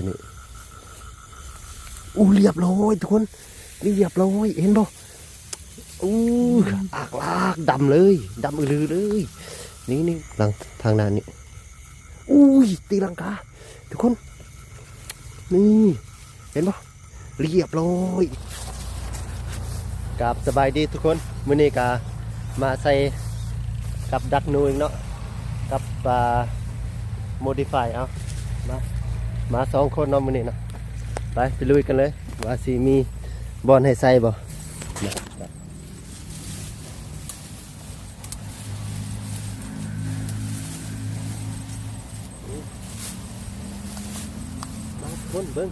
ນີ້ ໂອ້ ລຽບຮ້ອຍທຸກຄົນ ລຽບຮ້ອຍ ເຫັນບໍ່? ໂອ້ ອາກລາກ ດຳເລີຍ ດຳອືລືເລີຍ. ນີ້ໆ ຫຼັງທາງໜ້ານີ້ ໂອ້ຍ ຕີລັງກາທຸກຄົນ ນີ້ ເຫັນບໍ່? ລຽບຮ້ອຍ. ກາບສະບາຍດີທຸກຄົນ ມື້ນີ້ກະມາໃສ່ກັບດັກໜູອີກເນາະ ກັບ ອ່າ ໂມດິຟາຍ ເອົາ ມາ ມາສອງຄົນເນາະມື້ນີ້ເນາະ. ໄປ ໄປລຸຍກັນເລີຍ ວ່າຊິມີບ່ອນໃຫ້ໃສ່ບໍ່. ມາທຸກຄົນເບິ່ງ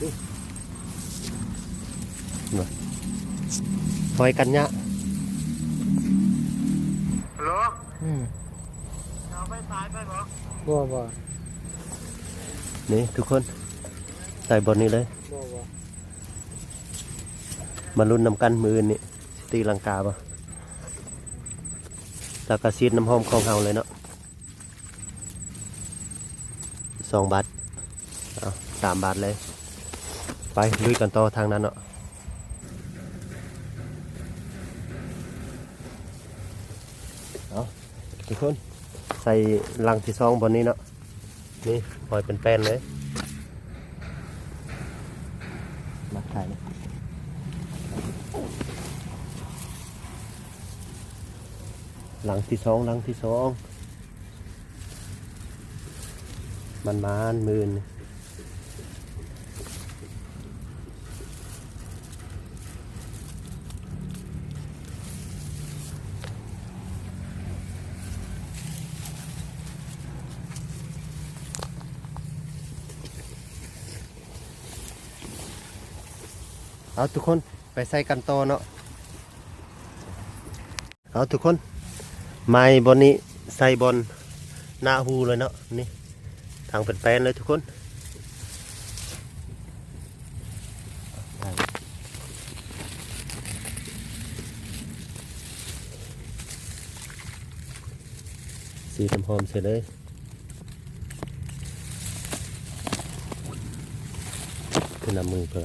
ນີ້ ຫອຍກັນຍະ ຮັລໂຫຼ ອືມ ເອົາໄຟສາຍໄປບໍ່? ບໍ່ ບໍ່ ນີ້ທຸກຄົນ ໃສ່ບ່ອນນີ້ເລີຍ ບໍ່ ບໍ່ ມາລຸ້ນນຳກັນ ມື້ອື່ນນີ້ຊິຕີລັງກາບໍ່ ແລ້ວກະສີດນ້ຳຫອມຂອງເຮົາເລີຍເນາະ. ສອງບາດ ເອົາ ສາມບາດເລີຍ. ໄປລຸຍກັນຕໍ່ທາງນັ້ນເນາະ. ເອົາ ທຸກຄົນ ໃສ່ລັງທີສອງບ່ອນນີ້ເນາະ. ນີ້ ຫອຍເປັນແປ້ນເລີຍ ມາຖ່າຍ ລັງທີສອງ ລັງທີສອງ. ມັນມານໝື່ນ. ເອົາ ທຸກຄົນ ໄປໃສ່ກັນຕໍ່ເນາະ. ເອົາ ທຸກຄົນ ໄມ້ບ່ອນນີ້ໃສ່ບ່ອນໜ້າຮູເລີຍເນາະ. ນີ້ ທັງເປັນແປ້ນເລີຍທຸກຄົນ. ສີດນ້ຳຫອມໃສ່ເລີຍ. ຄືນ້ຳມືເພິ່ນ.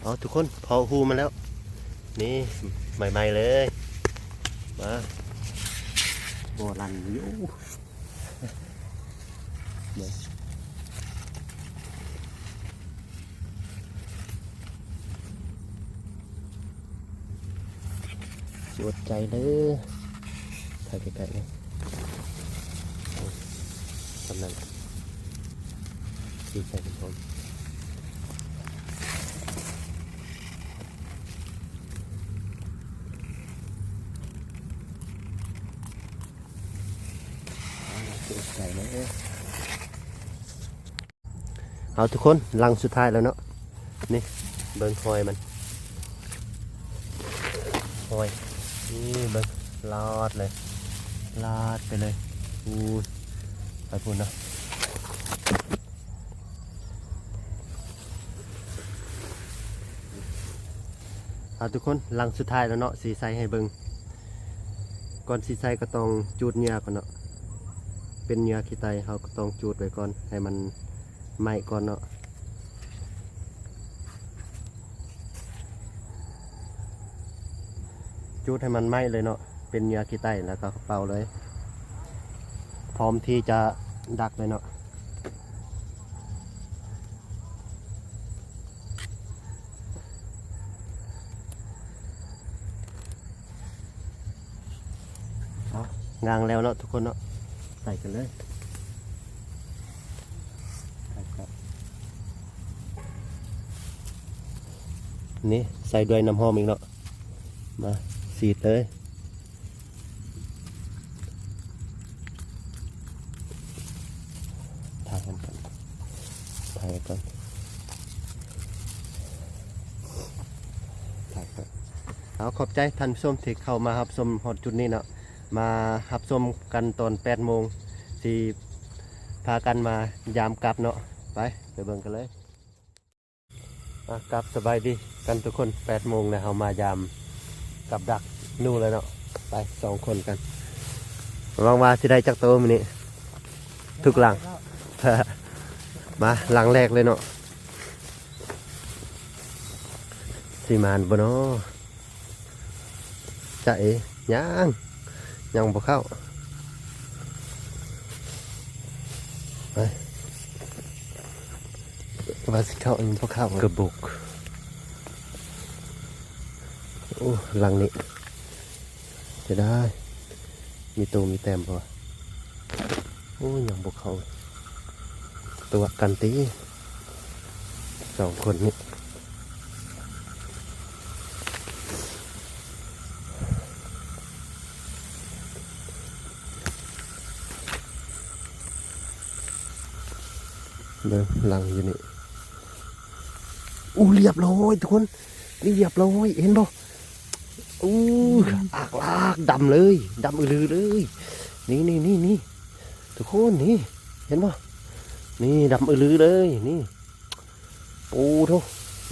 ເອົາ ທຸກຄົນ ເພາະຮູມາແລ້ວ. ນີ້ ໃໝ່ໆເລີຍ ມາ. ບໍ່ລັນຢູ່. ເບິ່ງ ສຸດໃຈເດີ. ຖ່າຍໃກ້ໆນີ້ ສ່ຳນັ້ນ ສີດໃສ່ເປັນຕົ້ນ. ເອົາ ທຸກຄົນ ຫຼັງສຸດທ້າຍແລ້ວເນາະ. ນີ້ ເບິ່ງຮອຍມັນ ຮອຍ ນີ້ ເບິ່ງ ລາດເລີຍ ລາດໄປເລີຍ. ອູ້ຍ ໄປພຸ້ນເນາະ. ເອົາ ທຸກຄົນ ຫຼັງສຸດທ້າຍແລ້ວເນາະ ຊິໃສ່ໃຫ້ເບິ່ງ. ກ່ອນຊິໃສ່ກໍຕ້ອງຈູດເຫຍື່ອກ່ອນເນາະ. ເປັນເຫຍື່ອຂີ້ໄຕ ເຮົາກໍຕ້ອງຈູດໄວ້ກ່ອນ ໃຫ້ມັນໄໝ້ກ່ອນເນາະ. ຈູດໃຫ້ມັນໄໝ້ເລີຍເນາະ ເປັນເຫຍື່ອຂີ້ໄຕ ແລ້ວກໍເປົ່າເລີຍ ພ້ອມທີ່ຈະດັກເລີຍເນາະ. ເອົາ ງາງແລ້ວເນາະ ທຸກຄົນເນາະ ໃສ່ກັນເລີຍ. ນີ້ ໃສ່ດ້ວຍນ້ຳຫອມອີກເນາະ. ມາ ສີດເລີຍ. ຖ່າຍກັນກ່ອນ ຖ່າຍກັນກ່ອນ ຖ່າຍກ່ອນ. ເອົາ ຂອບໃຈທ່ານຜູ້ຊົມທີ່ເຂົ້າມາຮັບຊົມຮອດຈຸດນີ້ເນາະ. ມາຮັບຊົມກັນຕອນແປດໂມງ ຊິພາກັນມາຢາມກັບເນາະ. ໄປ ໄປເບິ່ງກັນເລີຍ. ອ່ະ ກັບສະບາຍດີກັນທຸກຄົນ. ແປດໂມງແລ້ວ ເຮົາມາຢາມກັບດັກໜູແລ້ວເນາະ. ໄປສອງຄົນກັນ ຫວັງວ່າຊິໄດ້ຈັກໂຕມື້ນີ້ ທຸກຫຼັງ. ມາຫຼັງແລກເລີຍເນາະ ຊິໝານບໍ່ເນາະ? ຈ໊ະເອ ຍັງ ຍັງບໍ່ເຂົ້າ ໄປ ວ່າຊິເຂົ້າ ຍັງບໍ່ເຂົ້າ ກະບົກ. ໂອ້ ຫຼັງນີ້ເສຍດາຍ ມີໂຕມີແຕ້ມບໍ່? ໂອ້ ຍັງບໍ່ເຂົ້າ ຕົວະກັນຕິ ສອງຄົນນີ້. ເບິ່ງຫຼັງຢູ່ນີ້ ໂອ້ ລຽບຮ້ອຍທຸກຄົນ ລຽບຮ້ອຍ ເຫັນບໍ່? ອູ້ ອາກລາກ ດຳເລີຍ ດຳອືລືເລີຍ ນີ້ໆໆໆ ທຸກຄົນ ນີ້ ເຫັນບໍ່? ນີ້ ດຳອືລືເລີຍ ນີ້ ໂອ້ໂທ້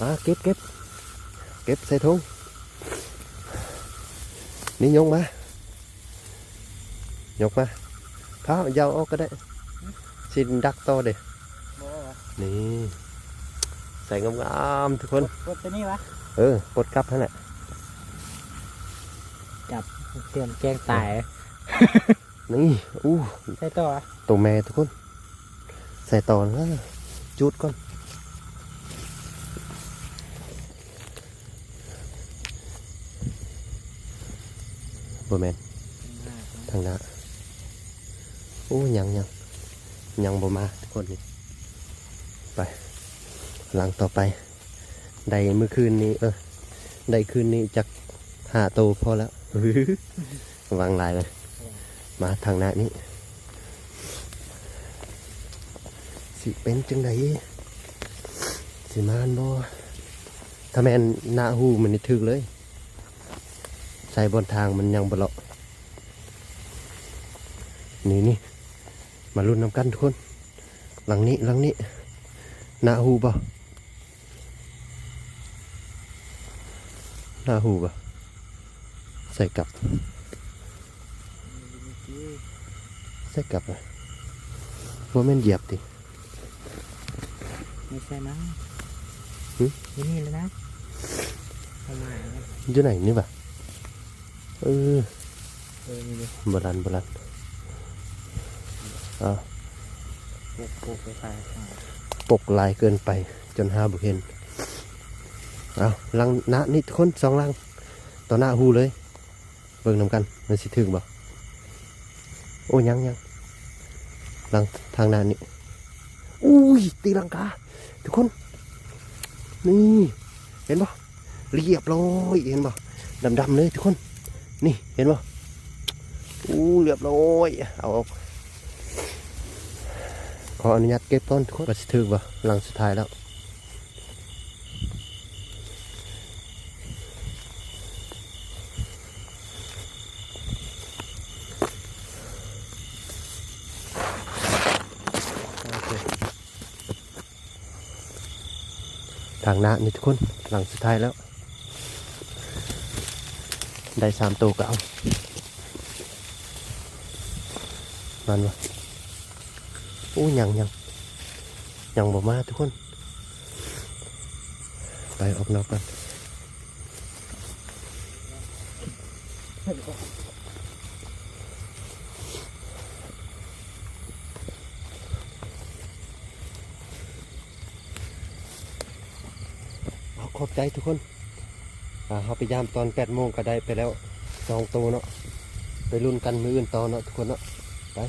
ມາເກັບ ເກັບ ເກັບໃສ່ຖົງ ນີ້ ຍົກມາ ຍົກມາ ພ້າວ ຢ່າເອົາອອກກໍໄດ້ ຊິດັກຕໍ່ເດ້. ບໍ່ຫວາ ນີ້ ໃສ່ງາມໆ ທຸກຄົນ ກົດ ກົດຕົວນີ້ຫວາ? ເອີ ກົດກັບຫັ້ນແຫຼະ ຈັບ ເຕຍມແກ້ງຕາຍ ນີ້ ອູ້ ໃສ່ຕໍ່ຫວາ? ໂຕແມ່ທຸກຄົນ ໃສ່ຕໍ່ນະ ຈູດກ່ອນ ບໍ່ແມ່ນ ທາງໜ້າ ໂອ້ ຍັງ ຍັງ ຍັງບໍ່ມາທຸກຄົນນີ້ ໄປ ຫຼັງຕໍ່ໄປ ໄດ້ມື້ຄືນນີ້ ເອີ ໄດ້ຄືນນີ້ຈັກຫ້າໂຕພໍແລ້ວ ຫວັງຫຼາຍເລີຍ ມາທາງໜ້ານີ້ ຊິເປັນຈັ່ງໃດ ຊິມານບໍ່? ຖ້າແມ່ນໜ້າຮູມັນນີ້ຖືກເລີຍ ໃສ່ບ່ອນທາງມັນຍັງບໍ່ເລາະ ນີ້ໆ ມາລຸ້ນນຳກັນທຸກຄົນ ຫຼັງນີ້ ຫຼັງນີ້ ໜ້າຮູ້ບໍ່? ໜ້າຮູ້ບໍ່? ໃສ່ກັບ ໃສ່ກັບນະ ບໍ່ແມ່ນຢຽບຕິ? ບໍ່ໃຊ່ມັ້ງ ຫຶ? ຢູ່ນີ້ແຫຼະນະ ເອົາມາ ຢູ່ໃນນີ້ຫວາ? ເອີ ເອີ ນີ້ເດ້ ບໍ່ລັນ ບໍ່ລັນ ເອົາ ປົກ ປົກໄປຂາຍ ປົກຫຼາຍເກີນໄປ ຈົນຫາບໍ່ເຫັນ ເອົາ ຫຼັງໜ້ານີ້ທຸກຄົນ ສອງຫຼັງ ຕໍ່ໜ້າຮູ້ເລີຍ ເບິ່ງນຳກັນ ມັນຊິຖືກບໍ່? ໂອ້ ຍັງ ຍັງ ຫຼັງ ທາງໜ້ານີ້ ອຸ້ຍ ຕີລັງກາ ທຸກຄົນ ນີ້ ເຫັນບໍ່? ລຽບຮ້ອຍ ເຫັນບໍ່? ດຳໆເລີຍທຸກຄົນ ນີ້ ເຫັນບໍ່? ໂອ້ ລຽບຮ້ອຍ ເອົາອອກ ຂໍອະນຸຍາດເກັບກ່ອນທຸກຄົນ ວ່າຊິຖືກບໍ່? ຫຼັງສຸດທ້າຍແລ້ວ ໂອເຄ ທາງໜ້ານີ້ທຸກຄົນ ຫຼັງສຸດທ້າຍແລ້ວ ໄດ້ສາມໂຕກໍເອົາ ນັ້ນວະ ໂອ້ ຍັງ ຍັງ ຍັງບໍ່ມາທຸກຄົນ ໄປອອກນອກກ່ອນ ເອົາ ຂອບໃຈທຸກຄົນ ອ່າ ເຮົາໄປຢາມຕອນແປດໂມງກໍໄດ້ໄປແລ້ວສອງໂຕເນາະ ໄປລຸ້ນກັນມື້ອື່ນຕໍ່ເນາະທຸກຄົນເນາະ ໄປ.